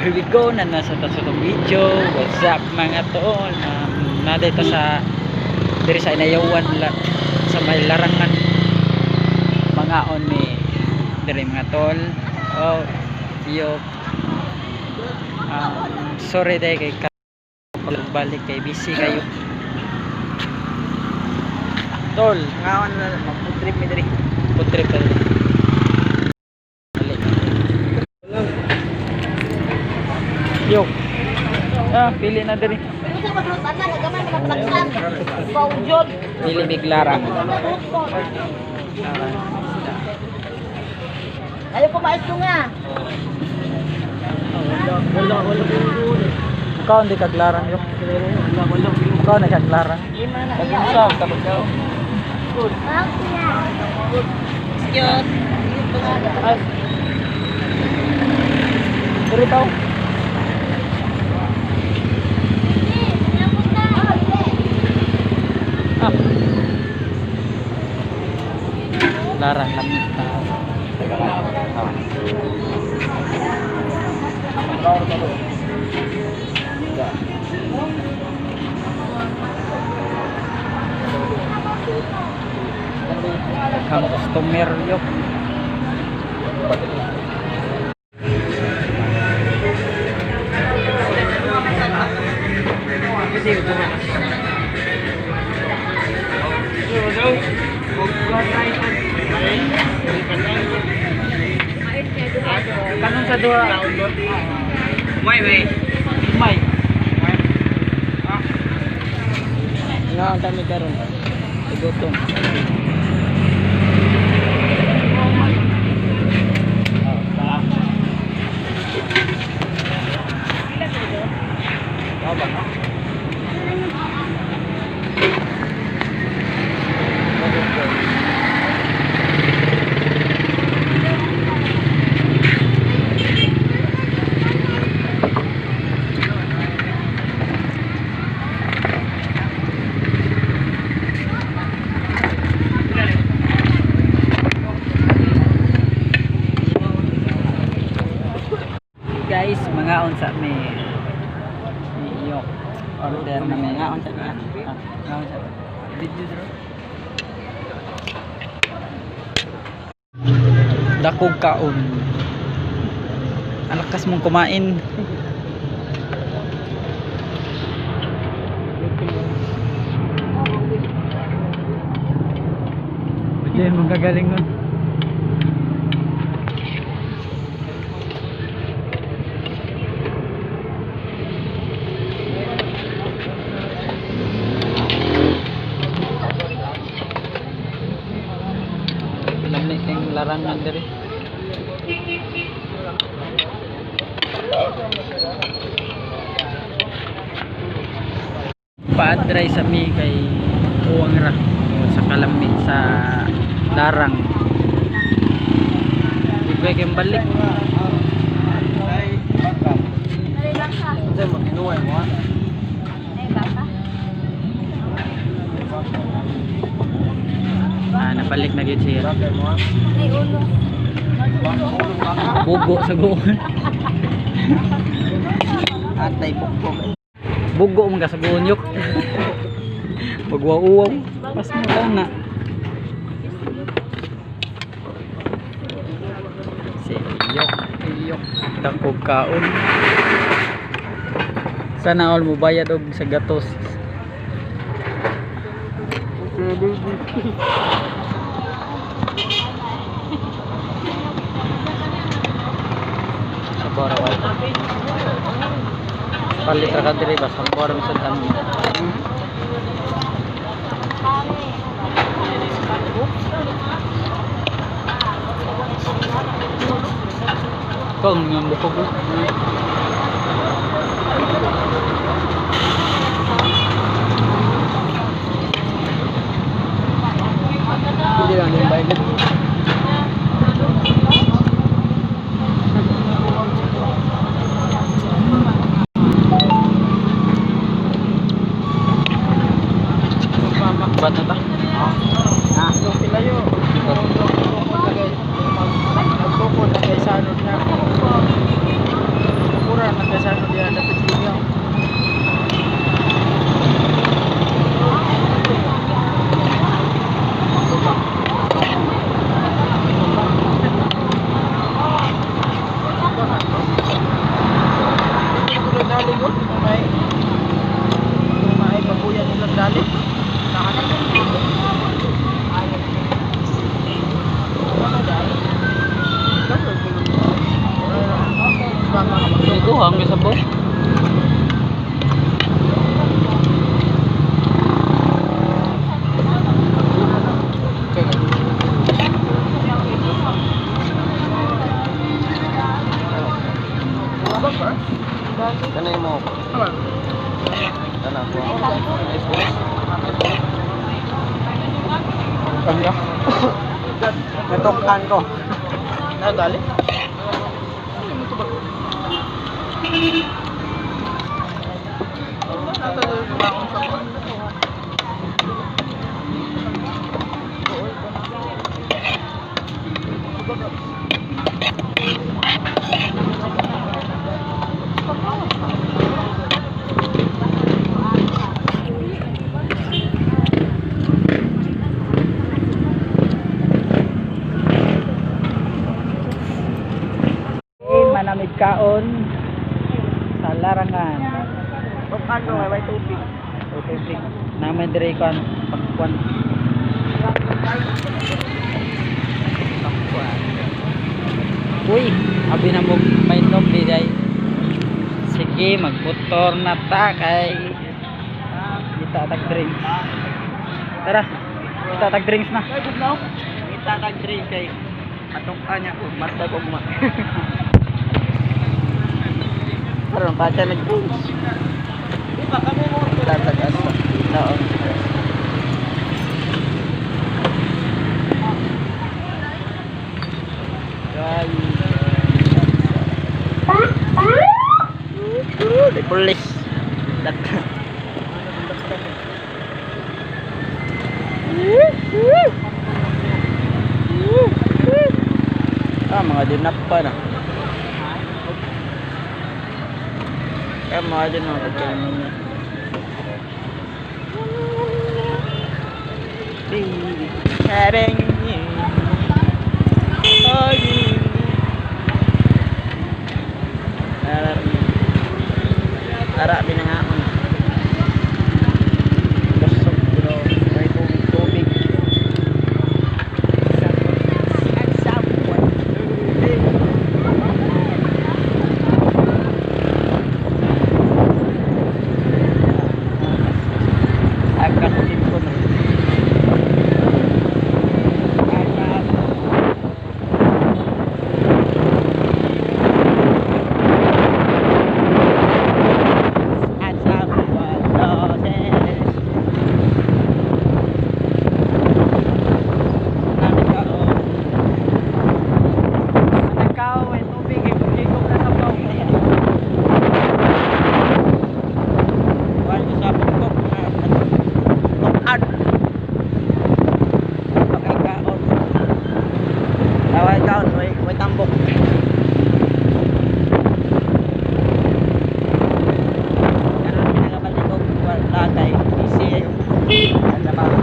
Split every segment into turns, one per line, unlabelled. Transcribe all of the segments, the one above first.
Here we go na nasa ta sa itong video. What's up, mga tol? Na dito sa diri sa Inayawan la, sa may larangan, mga on ni diri, mga tol. Oh, yo, sorry dahil kay balik kay busy kayo, tol.
Ngaon na mag-food trip mi diri.
Food trip ka diri. Balik. Yo. Ah, pili na diri.
Unsa maglutan na gamay mga plaksan. Paujod.
Pili biglarang.
Ayo ko maestro nga.
Wala wala.
Ikaw hindi kaglarang yo.
Wala wala.
Ikaw na kaglarang.
Lima na iya.
Sa tabag daw.
Excuse.
Ay. Diri tao. Ah. Larang lamit tao. Ah. Daghang customer yo. Kanon sa duha.
May may.
May.
Nga ang kami karon. Gutom.
Guys, mga unsa mi. Iyok. Order na mi.
Mga unsa mi.
Ah, mga unsa. Video bro. Dakog kaon. Ang lakas mong kumain. Hindi mo gagaling nun. Lamig kayong larangan diri. Paadray sa mi kay uwang ra tungod sa kalamit sa larang. Di ba kayong balik?
Unsa mo kinuha mo ha?
Ay baka.
Ah, nabalik na gyud siya.
Bagay mo ha?
Ay ulo.
Bugo sa guon.
Atay bukbok.
Bugo man ka sa guon yok. Pagwauwaw, pas mo lang na. Si Iyok, Iyok, dakog kaon. Sana all mo bayad og sa gatos. Sa Boraway. Palit ra ka diri ba sa Bora sa dami. Kung nga bukog.
Hindi lang yung bayad.
Ba't na ta?
Ah, pilayo. Tukod na kay sanod na. Kasi ano diyan dapat siya.
Iguhang sa bo.
Kanay mo. Kana ko. Kanda. Natukan ko. Nadali?
Okay, manamig kaon sa larangan.
Tukan ko may tubig.
Okay, break. Naman dire kon pakwan. Pakwan. Uy, abi na mo may nom di day. Sige, magmotor na ta kay kita tag drinks. Tara, kita tag drinks na.
Kita tag drink kay atong anya ko marta ko ma. Karon pa siya nag-drinks. Tatag ano? Taon. Di pulis. Ah, mga dinap pa na. Kaya mga din mga pagkain niya. Baby, having you. Oh, you. Tara, tara, binangaon. Busog, pero may tubig, tubig. Someone, tubig. Agkakutin ko na. At someone loses. Namin kaon.
Nagkaon, may tubig, eh, magligog na sa baw.
Wal ko sa pagkok na tukan. Pagkakaon. Tawag kaon, may tambok. Karon pinangabalik ko lagay busy yung trabaho.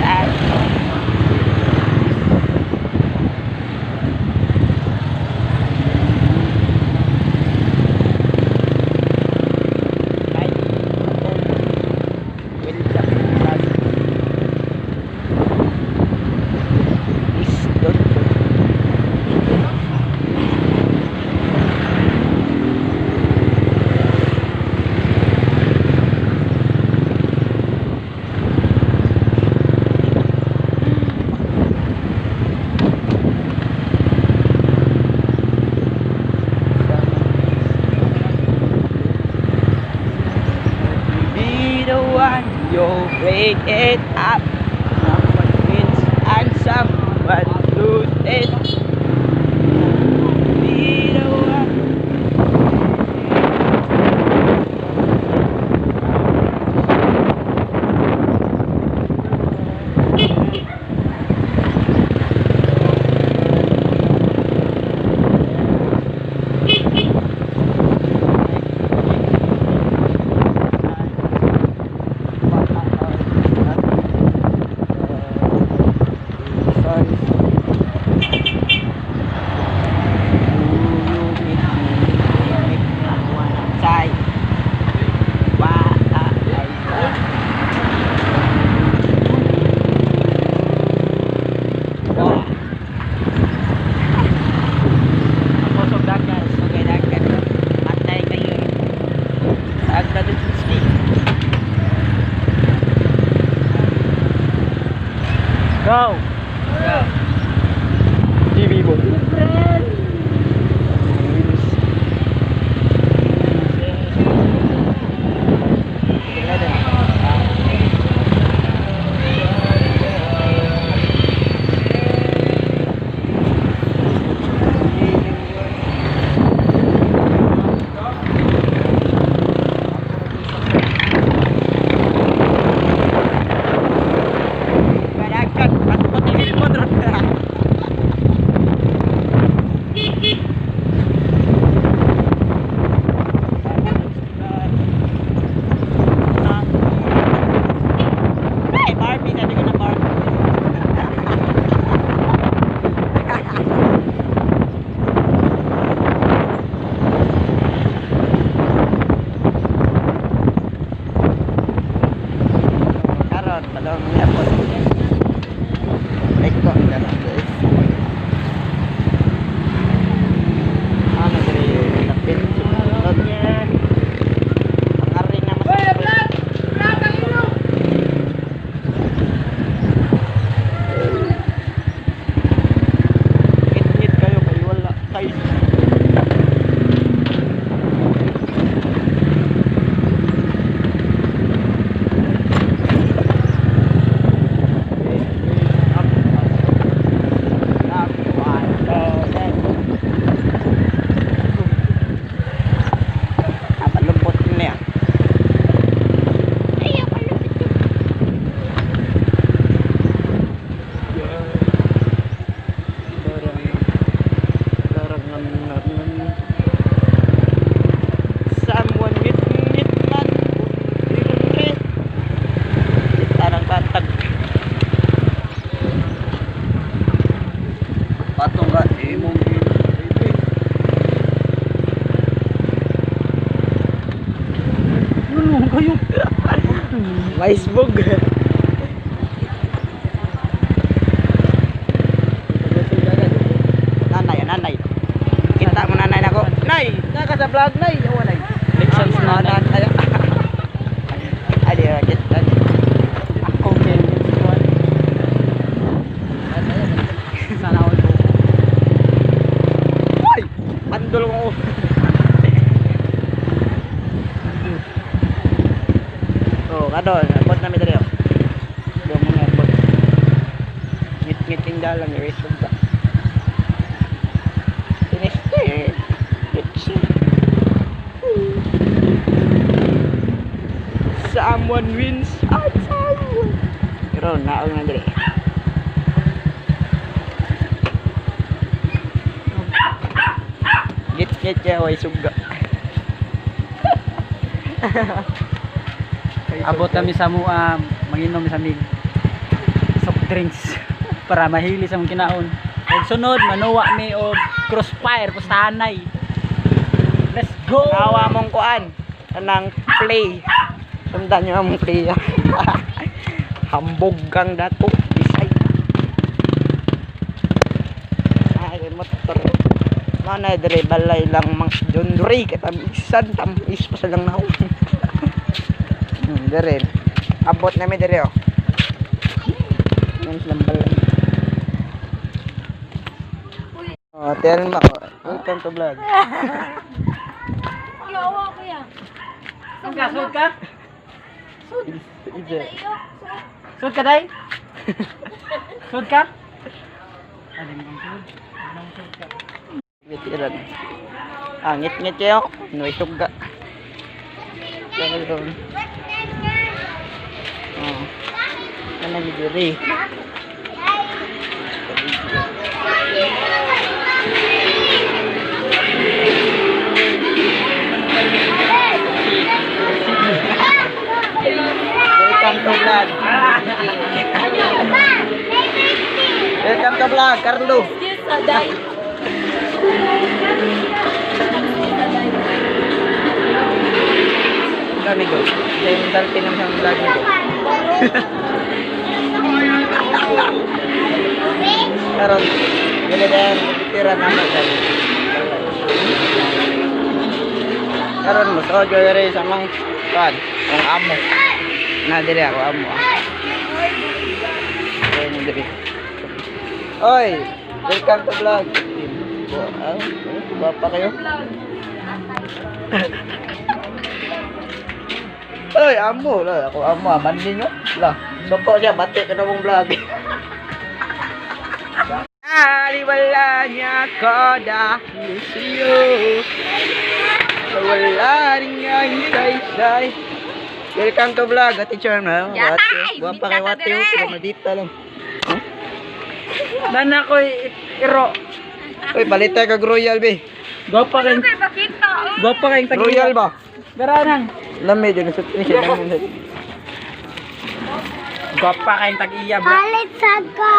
Ah. Ay, will is dot. Be the one you break it up. Someone wins and someone loses. Be the one.
Go!
TV mo. Barakan, patupot ni Silpon. Ay, Barbie, sabi ko na Barbie. Karon, palong niya po. Like ko, ang ganun, guys. Ano, diri, lapit. Sunod. Ang ari na mas. Ngit-ngit kayo, kayo wala. Kayo. Up, one, two, three. Napalupot niya.
Ay, ako lupit yun.
Someone ngit ngit man. Dire. Tarang batag.
Patong ka, imong baby.
Ano kayo?
Maisbog. Nanay, nanay. Kita mo nanay nako. Nay, naka sa vlog nay. Awa nay.
Lexans na
Nanay. Ay, di kita.
Ako din. Sana all po.
Ay, pandol ko. Oh, kadon, abot na mi diri. Oh. Do mo na abot. Ngit-ngit yung dalang, erase ba. Finish eh. It's Someone wins. Ah, someone. Pero naong na diri. Ngit-ngit kaya way suga.
Abot kami sa mua, manginom sa mig soft drinks para mahili sa mong kinaon. Ug sunod manuwa mi og crossfire pustahanay. Let's go.
Awa mong kuan kanang play. Sundan niyo ang play. Hambog kang dato bisay. Ay motor. Mana dire balay lang mang John Ray kay tamisan tamis pa sa lang naon. Dire. Abot na mi dire oh. Yan silang balay. Oh, tell mo. Welcome to vlog.
Kiyawa, kuya.
Sud ka, sud ka?
Ije.
Sud ka day? Sud ka? Ano mong sud? Ano mong sud ka?
Bitiran. Ah, ngit-ngit kayo. Noy suga. Karon. Oh. Ano ni diri? Welcome to vlog. Welcome to vlog, Carlo.
Yes, aday.
Kami go. Sa yung dalpin ng siyang vlog nito. Karon, dili din tira na mo dahil. Karon mo so joy sa mong kuan, ang amo. Na dili ako amo. Ah. Diri. Oy, welcome to vlog. Ah, guwapa kayo. Oy, amo lah, ako amo aman ninyo. Lah, soko siya bati ka na mong vlog. Aliwala niya ko dahil sa'yo. Wala rin ang saysay. Welcome to vlog, Ate Charm. Ha?
Yatay!
Wate, guwapa kay
Bintata
wate.
dire!
Pero maldita lang.
Dana ko iro.
Uy, palit tayo kag Royal, be.
Gwapa kay
Ay, pakita.
gwapa kay tag
Royal ba?
Garanang.
Lami, dyan. Nasut ni siya. Lami.
Gwapa kay tag iya bro.
Palit sa ka.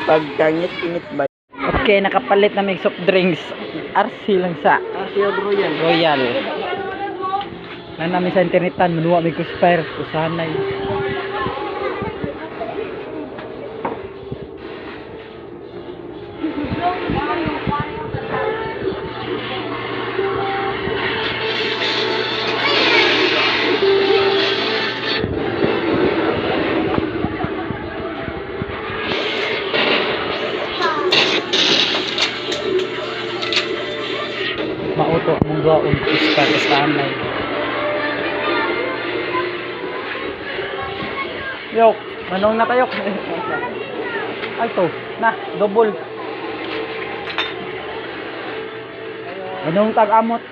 Pagkangit-ingit ba?
Okay, nakapalit na may soft drinks. RC lang sa
Ah, siya Royal.
Royal. Na namin sa internetan, manuwa may kuspire, kusanay. Mauto mong gaon kuspire, kusanay. Yok, manong na tayo. Ay to, na, double. Manong tag-amot.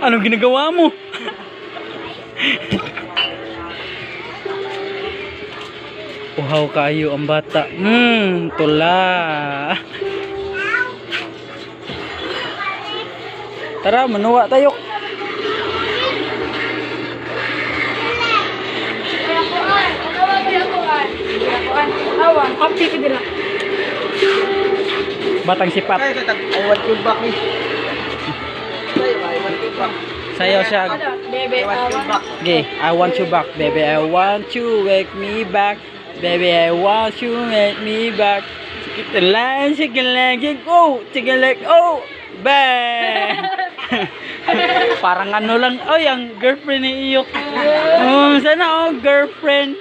Anong ginagawa mo? Uhaw kayo ang bata. Tula. Tara, manuwa tayo.
Kapi ko dira.
Batang sipat.
Ay, I want you back, eh. Ay, I want you back.
Sayaw siya.
Bebe,
I want you back.
Okay, I want you back, baby. I want you wake me back. Baby, I want you make me back. Sige lang, sige lang, go. Sige lang, oh, bang. Parang ano lang, oy, ang girlfriend ni Iyok. Oh, sana oh, girlfriend.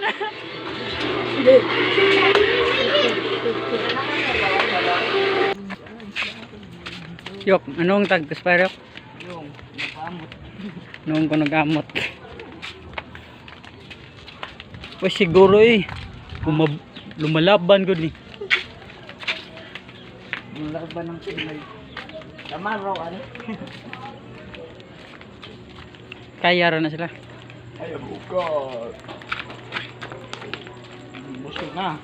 Yok, anong tag kuspire yok?
Yung, napaamot.
Noong ko nag-amot. Uy, siguro eh. Lumalaban ko ni.
Laban ng Pinoy. Tama raw, ano?
Kaya ra na sila.
Ay, buka.
Busog na.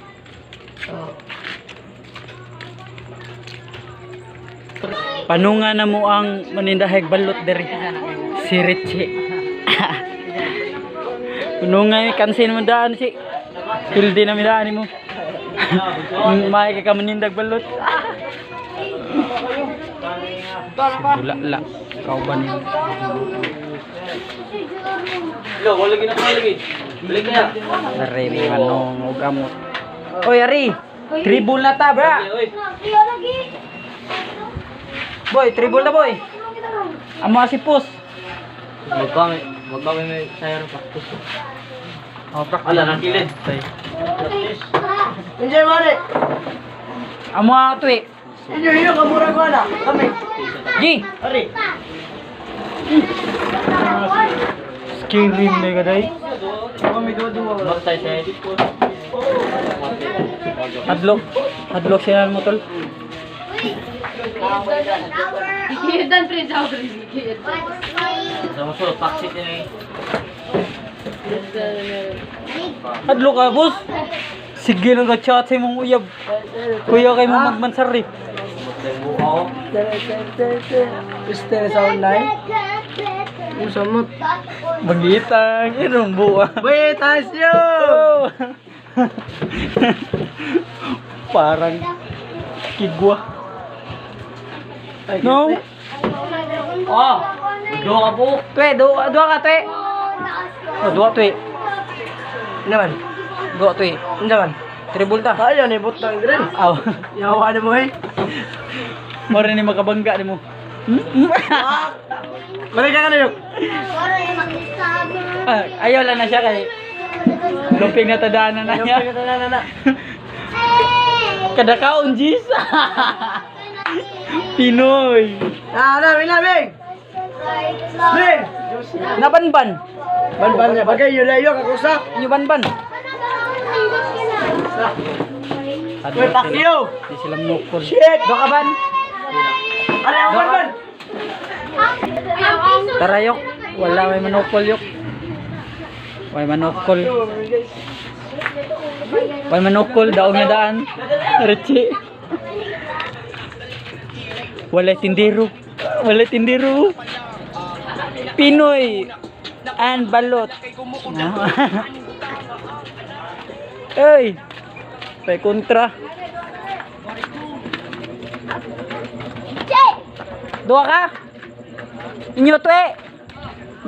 Panunga na mo ang manindahig balot diri. Si Richie. Panunga ni kansin mo daan si. Pildi na midaan mo. May ka manindag balot. Wala la. Ikaw ba ni?
Lo, wala ginagawa lagi. Balik na.
Ari ni manong og amot. Oy Ari, tribul na ta bra. Boy, tribul na boy. Amo si Pus.
Magkami may sayar practice.
Oh, practice.
Ala, nakilid. Enjoy, mare.
Amo ato eh.
Inyo, inyo, kamura ko na. Kami.
Gi.
Ari.
Skirim na kaday.
Kami dua-dua. Magtay siya.
Hadlok. Hadlok siya mo tol.
Dan pre sa pre.
Sa muso, paksit niya eh.
Hadlok ka boss. Sige lang ka chat sa imong uyab. Kuya kay mo magmansari.
Mister sa online. Usamot.
Magitang irong buwa.
Wait, asyo!
Oh. Parang kigwa. No?
Oh! Dua ka po.
Twe, dua, dua ka, twe. Oh, dua, twe.
Naman.
Dua, twe.
Naman.
Tribulta.
Kaya ni butang dre.
Aw.
Yawa na mo eh.
Mora ni makabangga nimo. Hmm?
Balik ka na yun.
Ah, ayaw lang na siya kay lumping na tadaanan na niya.
Na na na.
Kada kaon jis. Pinoy.
Na na, wala bing. Bing.
Nabanban.
Ban ban niya. Bagay yun layo kakusa.
Inyo banban.
Uy, Pacquiao.
Di sila mukol.
Shit.
Doka ban.
Ano ang ban ban?
Tara yok. Wala may manukol yok. May manukol. May manukol daong nga daan. Richie. Wala tindero. Wala tindero. Pinoy and balot. Ey. May kontra. Duha ka? Inyo to eh.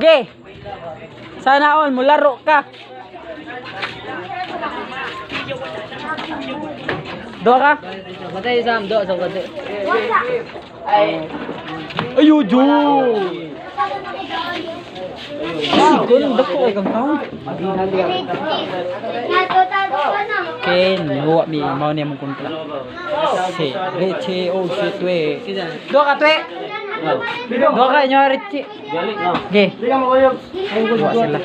Ge. Sana all mularo ka. Duha ka?
Matay sam do sa kade.
Ayo jo. Sigon dako ay kang taon. Ken, luwa mi mao niya mong kontra. Si Richie, oh shit we. Duha ka twe. Duha ka inyo Richie. Ge.
Di ka mo kuyog.
Duha sila.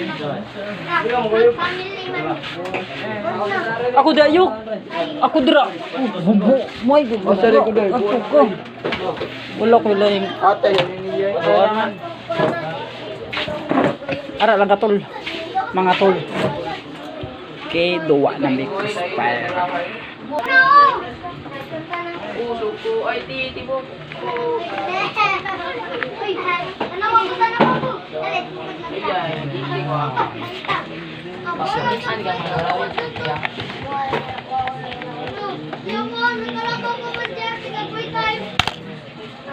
Ako dayok. Ako dira. Bubo. Moy bubo.
Oh, sorry, ko dai.
Ako ko. Wala ko laing
Ate yun niya.
Ara lang ka tol. Mga tol. Okay, duwa na may crossfire.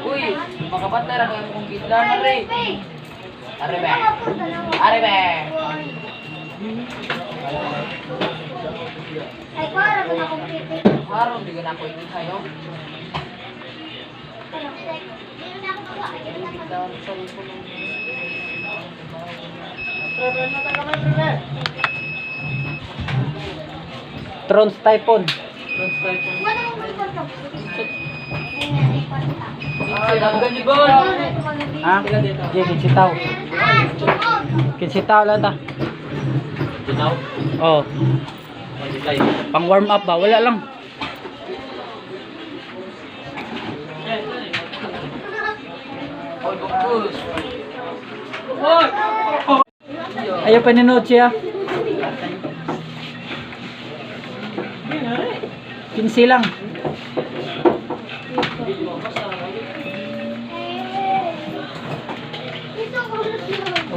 Uy, makapatay ra kayo kung gitla na re. Are be. Are be.
Ay, para ba na akong pipi?
Haron di na ko kayo.
Trons Typhoon. Ha? Ge, kinsitaw. Kinsitaw lang ta.
Dinaw?
Oh, pang warm up ba? Wala lang. Ayaw pa ninood siya. 15 lang.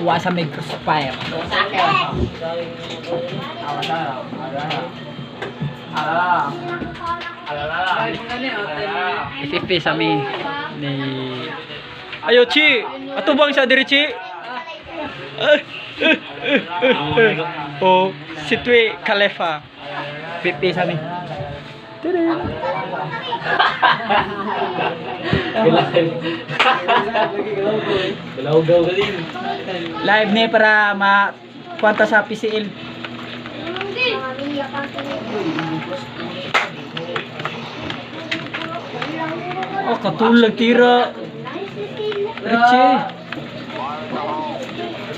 Wa sa may crossfire. Ipipi sa mi ni Ayo Chi, atubang sa diri Chi. Oh, si Twi Khalifa. Pipi sa mi.
Galaw-gaw galing.
Live ni para ma kwanta sa PCL. Oh, katulag tira. Richie.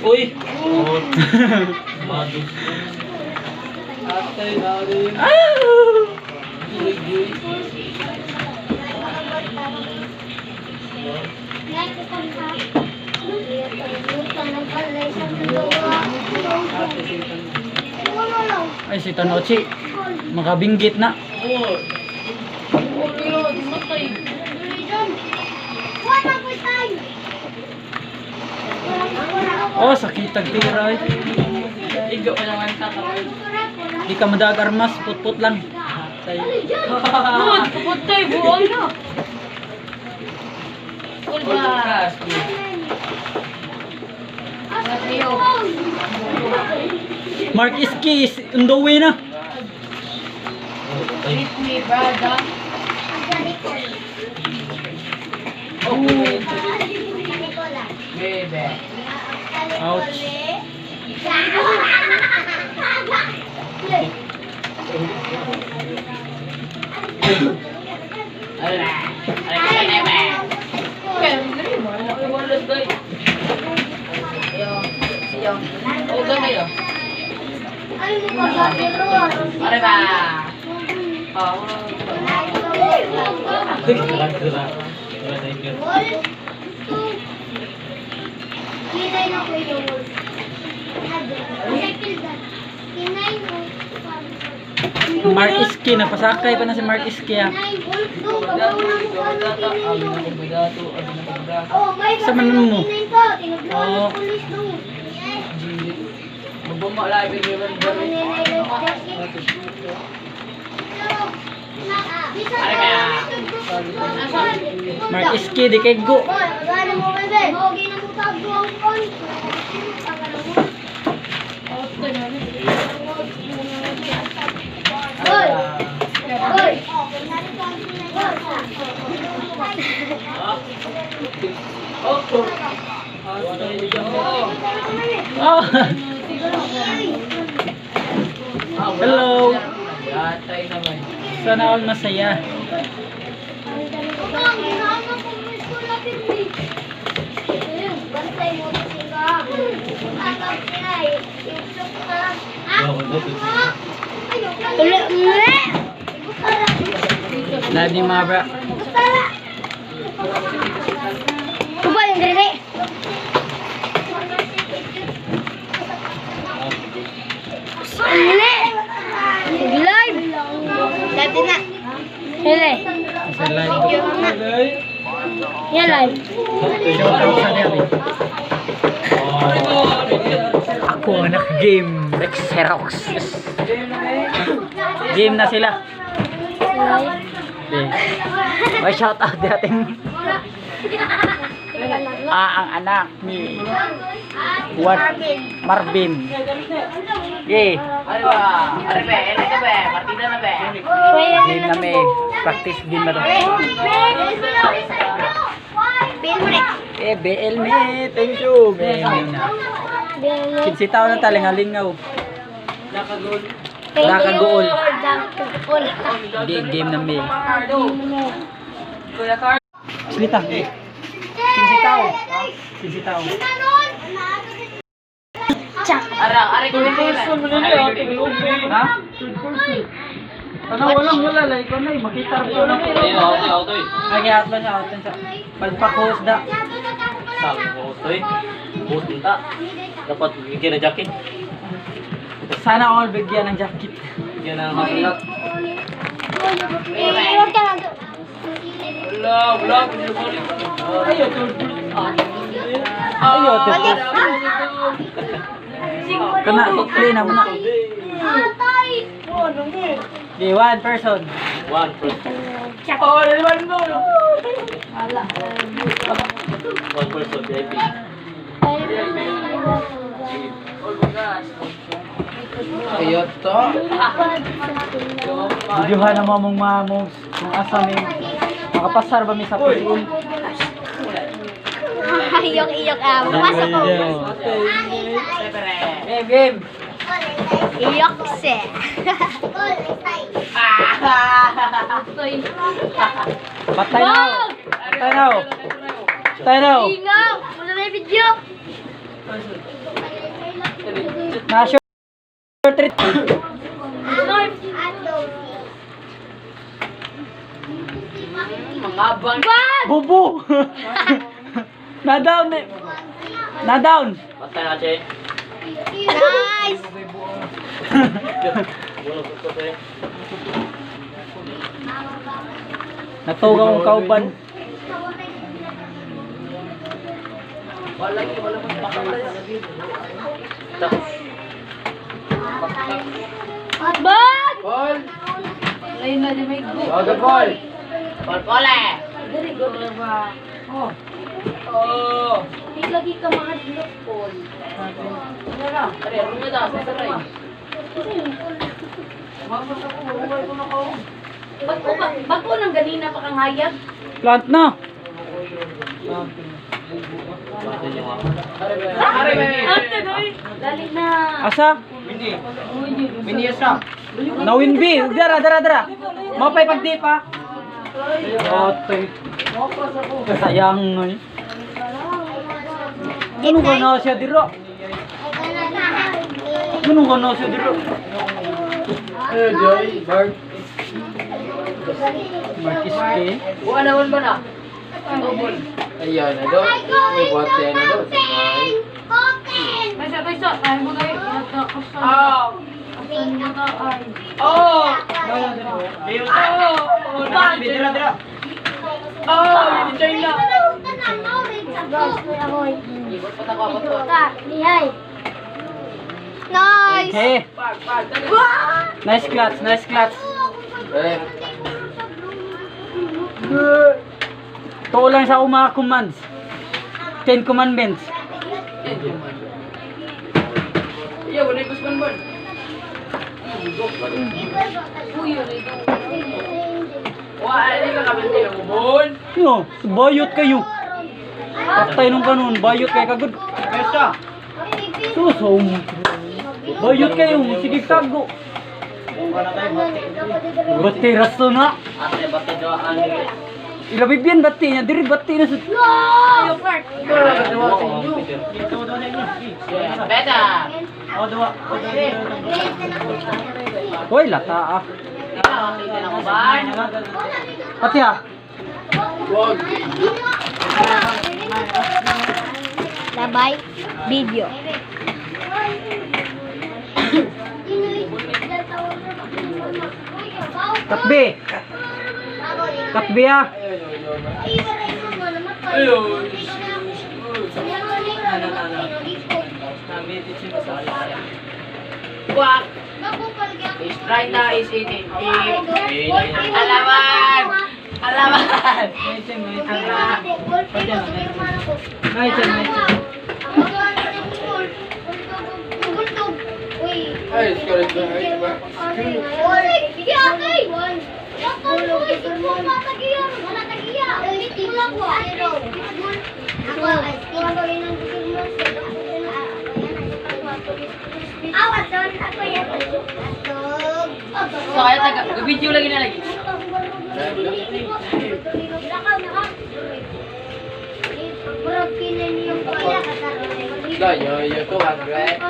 Uy! Madus.
Ah! Ay, si Tanochi. Makabinggit na. Oh, sakit ang tira. Eh.
Igo pa naman sa
Di ka madag armas, put-put lang.
Good, puputay, buong na.
Mark Iski is on the way na.
Meet me, brother. Oh, baby.
Ouch.
Are ba?
Mark Iski, napasakay pa na si Mark Iski ah. Sa manan mo? Oo. Mark Iski, di kay go. Oh. Hello.
Atay naman.
Sana all masaya. Live ni mga bra.
Live! Dati na. Hele.
Sa live.
Yan live.
Shout out sa Derby. Ako ang naka-game. Xerox. Game na sila. Okay. May shout out di ating ang anak ni What? Marvin. Yay.
Are ba? Are ba? Ere ka ba? Partida na ba?
Game na may practice game na to. Eh, BL me. Thank you. BL na. Kinsitaw na talingalingaw. Nakagol. Game, game na may. Slita. Kinsitaw. Kinsitaw.
Ara, are ko
Ha? Ano, walang wala. Like, ano, eh, makita ko na. Ay, kaya outline siya, outline siya. Palpakos da.
Dapat bigyan ng jacket.
Sana all bigyan ng jacket.
Bigyan ng hasulak.
Wala, wala.
Ayo, Ayo, third Kana, play na muna. Di, one person.
One person.
Oh, naman mo.
One person, VIP.
Ayot to.
Videohan na mo among mga moves. Kung asa mi. Makapasar ba mi sa pusin?
Iyok-iyok ah. Pasok ko.
Game, game.
Iyok se.
Patay na. Patay na. Patay na.
Ingaw! Wala na yung video.
Na short trip.
Mga bang.
Bubu. Na down eh. Na down.
Basta na, Che.
Nice!
Wala ko to, eh.
Natugaw ang kauban.
Wala, wala man pakala.
Bag!
Ball. Oh, the ball. Ball, ball eh. Oh. Oh.
Di lagi ka mahadlok, Paul.
Are, ano na daw? Sa saray.
Bago ba bago nang ganina pa kang hayag.
Plant na.
Ate doy. Dali na.
Asa?
Windy sa.
Nawinbi. Dara, dara, dara. Mapay pagdi pa. Otoy. Sayang ay. Ano ka na siya dira? Ano ka na siya dira?
Eh, Joy, Bart.
Marquis K.
Buwan naman ba na?
Ayan na daw. May bote na daw.
Baysa baysa, kaya mo tayo.
Oh. Oh. Oh.
Dira dira.
Oh, hindi China.
Nice!
Okay.
Pag, pag.
Nice clutch, nice clutch.
Eh,
Tuo lang sa akong mga commands. 10 commandments.
Iya, wala yung kusman bon. Wah, ini ka kabel tayo bon.
No, bayot kayo. Patay nung kanon, bayot kay kagud.
Pesa.
Suso mo. Bayot kayo, sige tago. Bati raso na.
ate, bate daw ang
Ilabi biyan bati niya, diri bati na sa
Ayo, Mark.
Beta.
O duwa. O duwa.
Hoy, lata ah.
Ikaw, kita na ko ba?
Pati ah.
Wag.
Labay, video.
Katbi. Katbi ah.
Wah, is right now is 18. Alaman! Alaman!
Ay, score ito. Ay, ba?
So, kaya taga, video lagi na lagi.
Da, yo, yo, 200.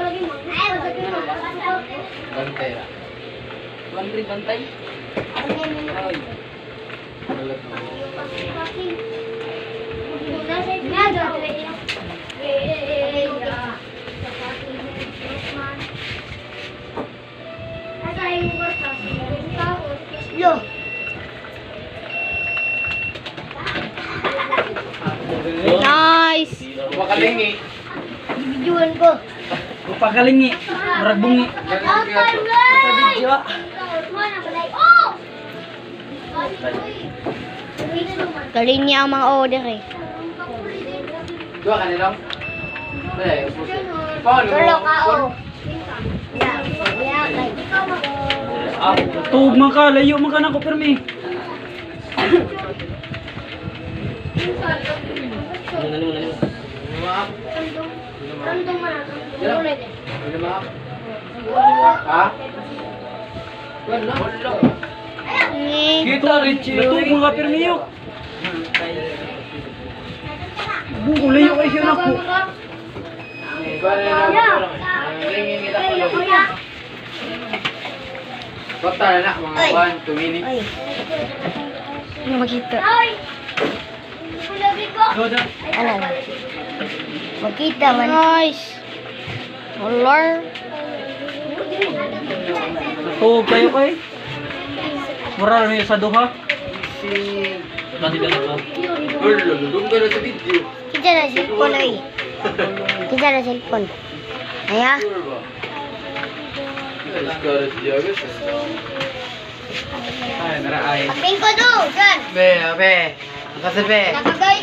Bantay.
100 bantay.
Wala to.
Yo. Nice.
Makalingi.
Videoan ko.
Pagalingi, murag bungi.
Video. Galing niya ang mga order eh.
Dua ka nilang? Eh, ubos. Paano?
Tulo ka oh.
Tuog man ka, layo man ka na ko pirmi.
Ha? Wala. Wala.
Kita Richie. Tuog man ka pirmi yo. Buko layo kay siya nako.
Bata na na, mga 1, 2 minutes.
Ano makita? Ano? Makita man. Nice. Color.
Tuog kayo kay. Mura rin sa duha.
Wala, doon ka na sa video.
Kita na cellphone ay. Kita na cellphone. Aya.
Sure ba? Score siya, guys.
Ay, nara ay.
Ping ko do, dyan.
Be, be. Kasi be.
Nakagay.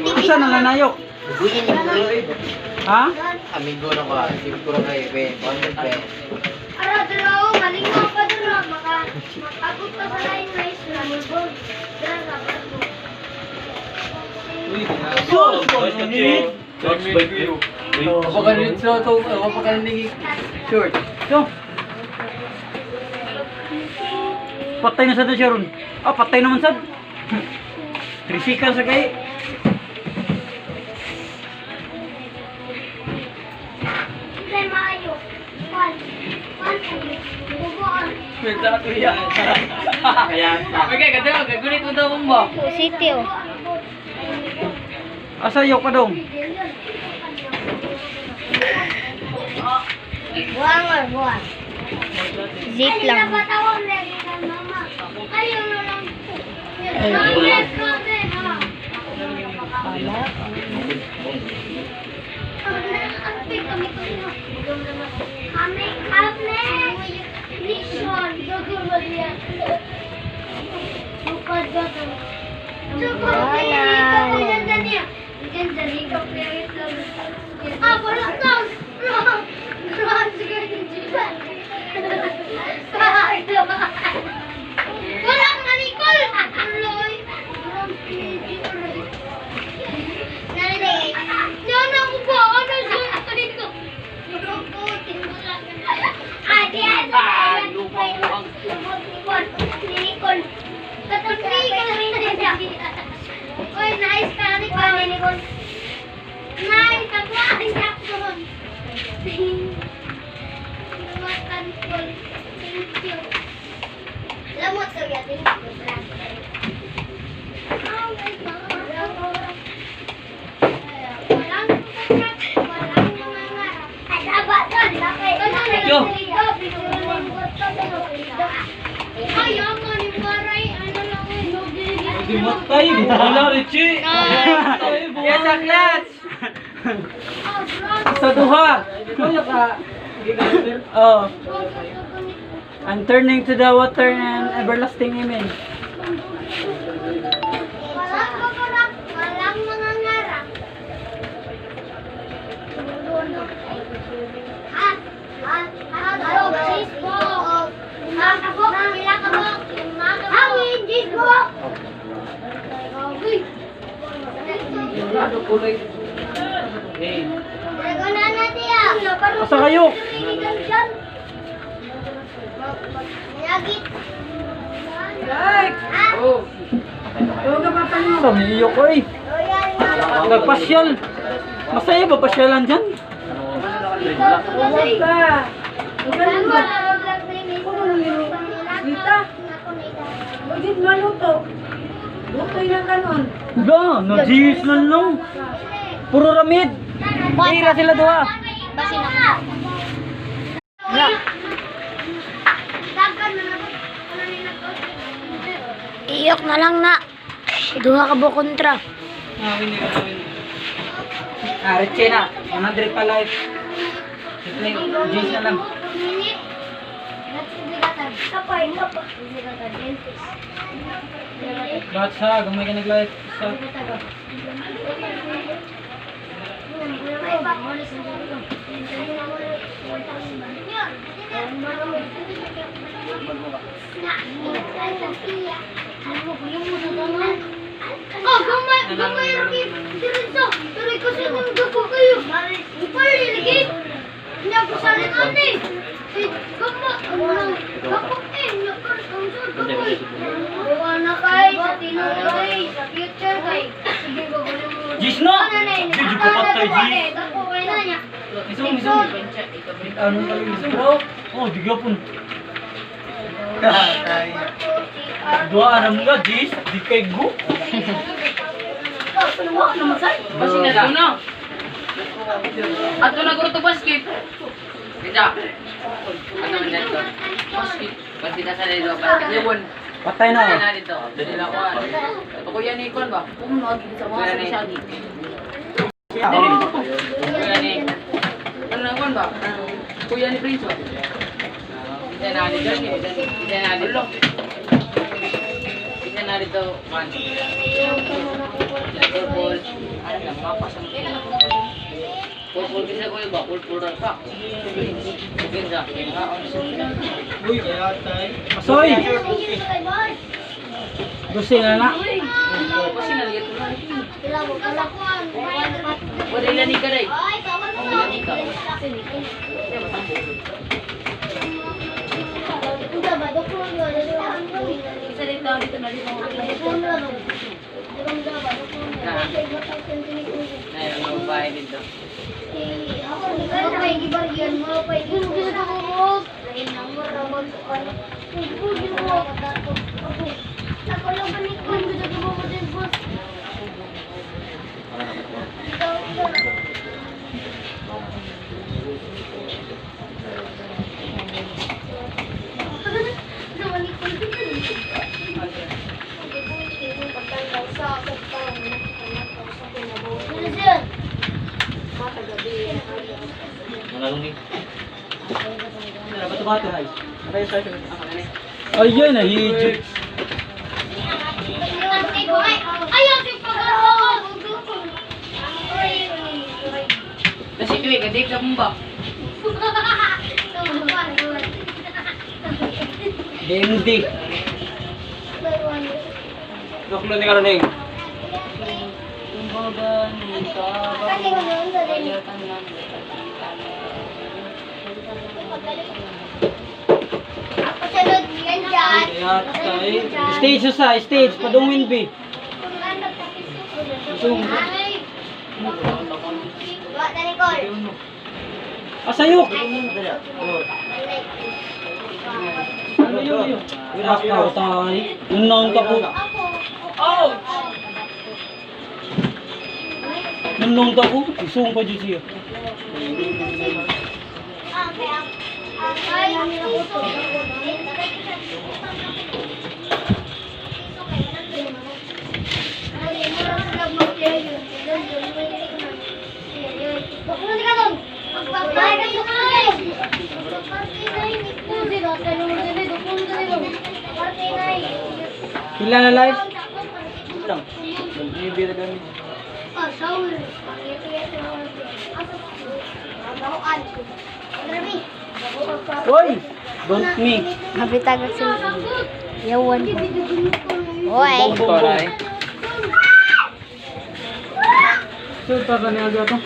Asa na lanayok? Ha?
Amigo na ka. Siguro kayo, be. Content, be.
Ara, dalaw, maling
Short.
So. Patay na sa siya ron. Ah, patay naman sad. Tricycle sa kay.
Okay, ganda. Gagunit mo daw mong ba?
City oh.
Asa yo ka dong?
Buang or buang. Zip lang. Ah, wala na. Wala ka, Nicole! Nana ko ba? Ano siya dito? Nicole. Oy, nice ka, Nicole. Nice, ako ang Jackson. Thank you. Lamot sa gabi. Oh my God. Walang walang nangangarap. Ay, dapat
Yo.
Ay, ako ni Maray, ano lang eh.
Di matay, wala Richie. Yes, sa clutch. Sa duha. Oh. I'm turning to the water and everlasting amen.
Walang kukurap, walang mangangarap. Ha? Ha? Ha? Cheese ball. Makabok, nilakabok, hangin, cheese ball. Uy. Dragon na natin ah.
Asa kayo?
Lagi.
Like!
Ha?
Sa miyok oy. Nagpasyal. Masaya ba pasyalan dyan?
Wala.
Dita.
Hindi maluto. Lutoy lang kanon.
Ba, na-jeez lang lang. Puro ramid. Tira sila duha.
Basin ako. Iyok na lang na. Duha ka bo kontra.
Ah, Richie na. 100 pa life. Jeez na lang. Lahat sa, gamay ka nag-life. Sa.
Oh, gamay, gamay lagi. Diretso. Pero kasi nung dugo kayo. Upal lagi. Nya ko sa ani. Si gama, ano, gapok eh, nya ko ang sa gamay. Wala kay sa tinuod kay sa future kay. Sige gagawin mo.
Jeez na!
Ano na yun?
Jeez, kapatay, Jeez.
Dako kay na niya.
Isong, isong. Ano pa yung isong? Oh, di gapon. Dua aram nga, Jeez. Di kay go.
Basin na daw na. Ato na guro to basket. Kita. Ato na dito. Basket. Basket na sa dito. Basket. Liwon.
Patay na.
Patay na dito. Sila ko. Ito kuya ni Ikon ba? Kuya ni. Kuya ni. Ano na Ikon ba? Kuya ni Prince ba? Isa na dito. Isa na dito. Isa na dito. One. Purple. Ano lang, mapasang. Purple kasi ko ba? Purple ra ka. Sige sa.
Uy, kaya tay.
Asoy! Gusto na na.
Kasi na dito na. Wala ilan ni ka dai. Ilan ni ka. Nay, ang babae dito.
Bato-bato, hay. Ayun, nahijip.
Kasi tuwi ka dip sa bumba.
DMD.
Doklo ni karoning.
Kaya tay. Stage sa stage, padungin B. Asayok. Ano yun? Ako tay. Nunong ka po.
Ouch!
Nunong ka po. Isong pa dyan siya. Pila na life?
Lang.
Hoy! Don't me.
Habitag sa yawan. Oy.
Toray.
So, tara ni aga to.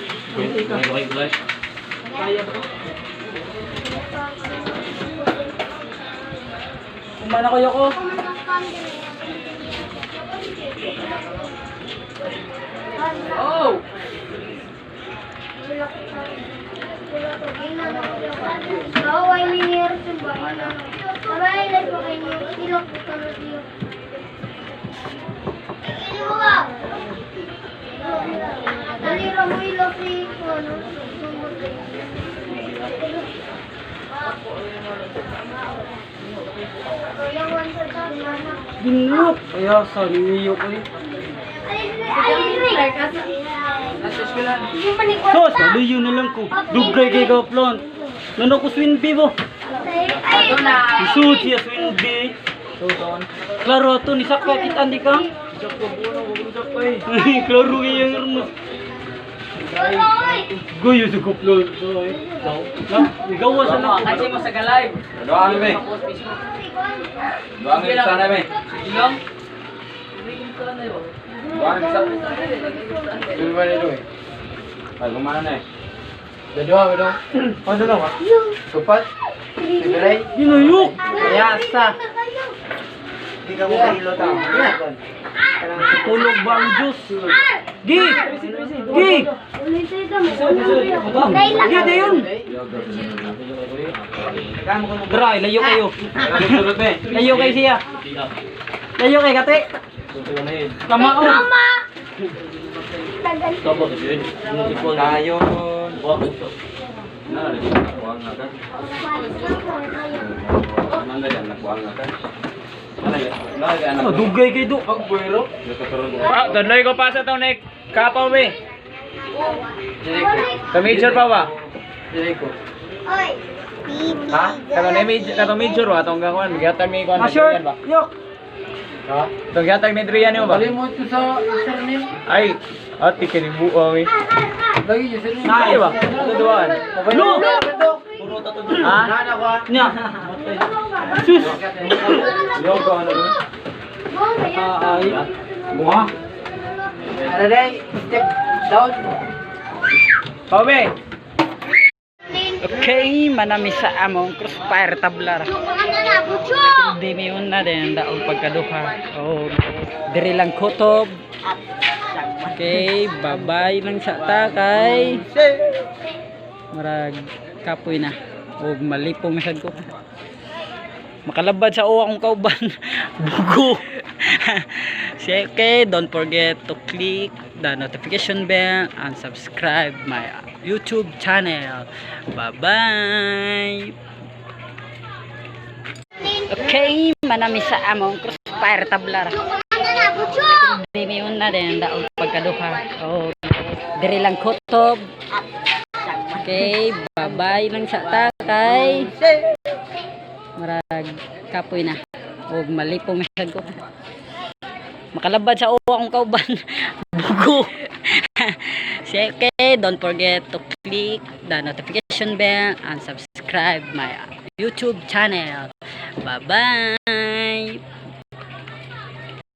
Kaya ba to? Kumana kayo ko.
Oh!
Binok. Kaya sa niyo ko eh.
Nasa eskwela.
Sos, aluyo na lang ko. Dugay kay ka plan. Nano ko swin B bo.
Ato na.
Isud siya swin B. Klaro ato ni sakpa kita andi ka. Klaro kayo yung ramos. Goyo sa kuplo. Gawa sa lang.
Kasi mo sa live.
Doang me.
Post Facebook.
Doang me sana me.
Ilong.
Doang sa. Dua ni dua. Ay, gumana na eh. Dua dua.
Ano lang ah? Supat? Sibiray?
Ginayok.
Yasa. Di ka mo kahilo ta.
Tulog ba ang Diyos? Gi! Gi! Gi, dayon! Dra, layo kayo.
Sulod me.
Layo kayo siya. Layo kayo, kate. Tama ko.
Tayo. Na, nakuha nga ka. Nanda yan, nakuha nga ka.
Ano, dugay kayo do.
Ah, tudloy ko pa sa to nek. Kapaw me. Ka-major pa ba? Ha? Kato na major, kato major wa tong gakuan, bigatan mi kuan.
Ah, short. Yok.
Ha? Itong gihatag ni Adrian nimo ba?
Kalimot ko sa username.
Ay, ati kini buang eh.
Lagi username.
Ay ba? Ito duaan.
Lo!
Ha?
Nya. Sus.
Yo ko ano dun?
Ay.
Bunga.
Aray, step down.
Pabe.
Okay, manami sa among crossfire tabla ra. Hindi mi una din daog pagkaduha. Oh, diri lang kutob. Okay, bye-bye lang sa ta kay murag kapoy na og malipong sad ko. Makalabad sa uwa kong kauban. Bugo. Sige, okay, don't forget to click the notification bell and subscribe my YouTube channel. Bye-bye. Okay, manami sa among crossfire tabla ra. Hindi mi una din daog pagkaduha. Oh, diri lang kutob. Okay, bye-bye lang sa ta kay murag kapoy na og malipong sad ko. Makalabad sa uwa kong kauban. Bugo. Sige, okay, don't forget to click the notification bell and subscribe my YouTube channel. Bye-bye.